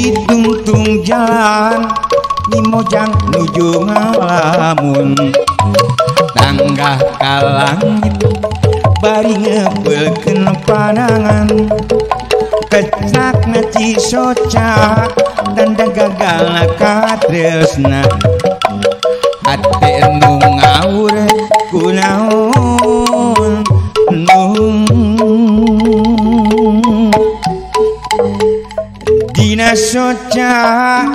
Ditungtung jalan Mojang nuju ngalamun tanggah ka langit bari ngebeulkeun panangan kecakna cisoca tanda gagalna katresna hate nu ngawur kunaon dina soca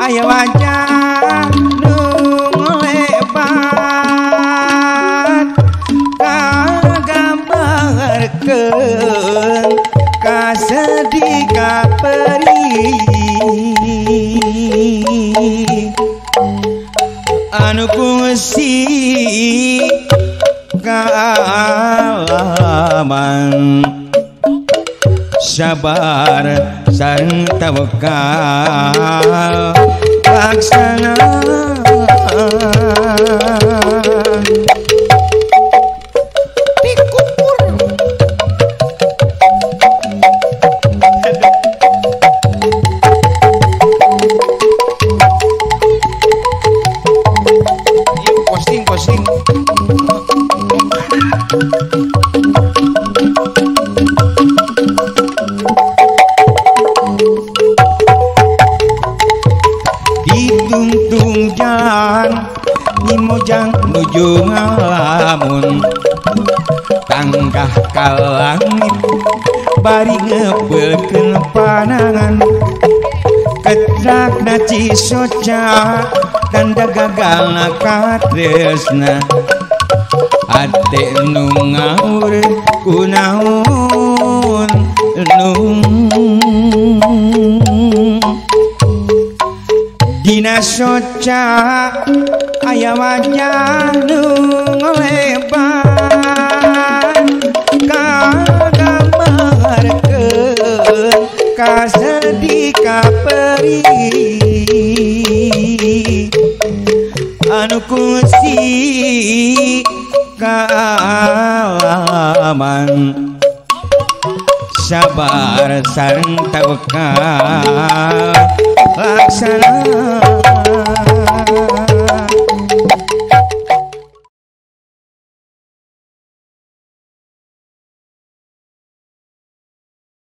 aya wajah nu ngelebat kagambarkeun kasedih kaperih anu kungsi kaalaman sabar sareng tawakal laksana. Dikupur. Posting posting. Ditungtung jalan Mojang nuju ngalamun tanggah ka langit bari ngebeulkeun panangan kecakna cisoca tanda gagalna katresna hate nu ngawur kunaon dina soca aya wajah nu ngelebat kagambarkeun kasedih kaperih anu kungsi kaalaman sabar sareng tawakal laksana.